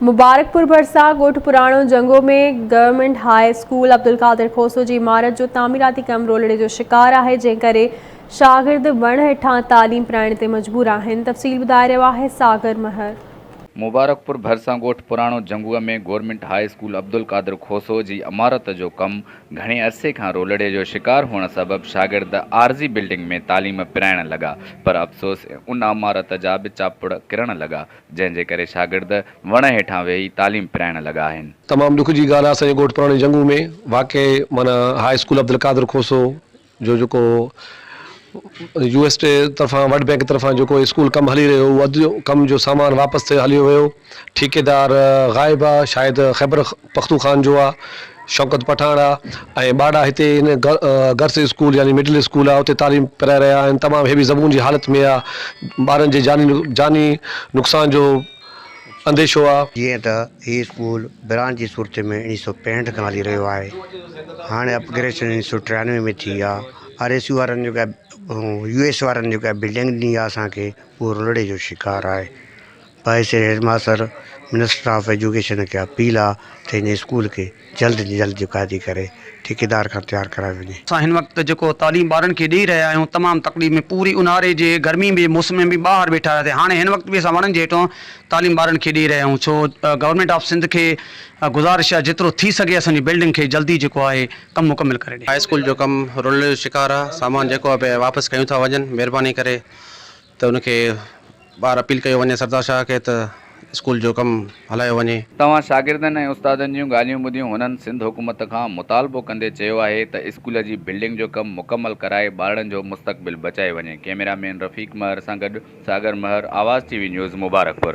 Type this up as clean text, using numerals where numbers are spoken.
مبارڪپور ڀرسان ڳوٺ پراڻو جنگو ۾ government high school Abdul Qadir Khoso جي عمارت جو تعميراتي ڪم رولڙي جو شڪار آهي جنهن ڪري شاگرد وڻ هيٺان تعليم پرائڻ تي مجبور آهن تفصيل ٻڌائي رهيو آهي ساگر مهر. مبارڪپور ڀرسان ڳوٺ پراڻو جنگو ۾ government high school Abdul Qadir Khoso جي عمارت جو ڪم گهڻي عرصي کان رولڙي جو شڪار هئڻ سبب شاگرد عارضي بلڊنگ ۾ تعليم پرائڻ لڳا پر افسوس ان عمارت جا به چاپڙ ڪرڻ لڳا جنهن جي ڪري شاگرد وڻ هيٺان ويهي تعليم پرائڻ لڳا آهن. تمام ڏک جي ڳالهه آهي اسان جي ڳوٺ پراڻي جنگو ۾ واقع معنيٰ هاء اسڪول عبدالقادر کوسو جو جيڪو يو ايس ٽي طرفان ورلڊ بينڪ طرفان جيڪو اسڪول ڪم هلي رهيو هو اڌ ڪم جو سامان واپس ٿي هليو ويو ٺيڪيدار غائب آ شايد خيبر پختونخوان جو آ شوڪت پٺاڻ آ ۽ ٻارڙا هتي هن گرلس اسڪول يعني مڊل اسڪول آ اتي تعليم پرائي رهيا آهن تمام هيوي زبون جي حالت ۾ آ ٻارن جي جاني جاني نقصان جو انديشو آ. جيئن ته هي اسڪول برانچ جي صورت ۾ اڻيهه سو پينهٺ کان هلي رهيو آهي هاڻي اپگريشن اڻيهه سو ٽيانوي ۾ ٿي آ آر ايس يو وارن جيڪا يو ايس وارن جيڪا بلڊنگ ڏني آ اسان کي اهو رولڙي جو شڪار آهي. باعث head master minister of education کي اپيل آ ته هن اسڪول کي جلد جلد جڪادي ڪري ٺيڪيدار کان تيار ڪرايو وڃي. اسان هن وقت جيڪو تعليم ٻارن کي ڏئي رهيا آهيون تمام تڪليف ۾ پوري اونهاري جي گرمي جي موسم ۾ به ٻاهر ويٺا هياسين هاڻي هن وقت به اسان وڻن جي هيٺون تعليم ٻارن کي ڏئي رهيا آهيون ڇو گورنمينٽ آف سنڌ کي گذارش آهي جيترو ٿي سگهي اسان جي بلڊنگ کي جلدي جيڪو آهي ڪم مڪمل ڪري ڏي. هاء اسڪول جو ڪم رولڙي جو شڪار آ سامان جيڪو آ واپس ڪيون ٿا وڃن مهرباني ڪري ته ان کي ٻاهر اپيل ڪيو وڃي سردار شاهه کي ته اسڪول جو ڪم هلايو وڃي. توهان شاگردن ۽ استادن جون ڳالهيون ٻڌيون هنن سنڌ حڪومت کان مطالبو ڪندي چيو آهي ته اسڪول جي بلڊنگ جو ڪم مڪمل ڪرائي ٻارڙن جو مستقبل بچايو وڃي ڪئميرا مين رفيق مهر سان گڏ Sagar Mehar Awaz T V news Mubarakpur.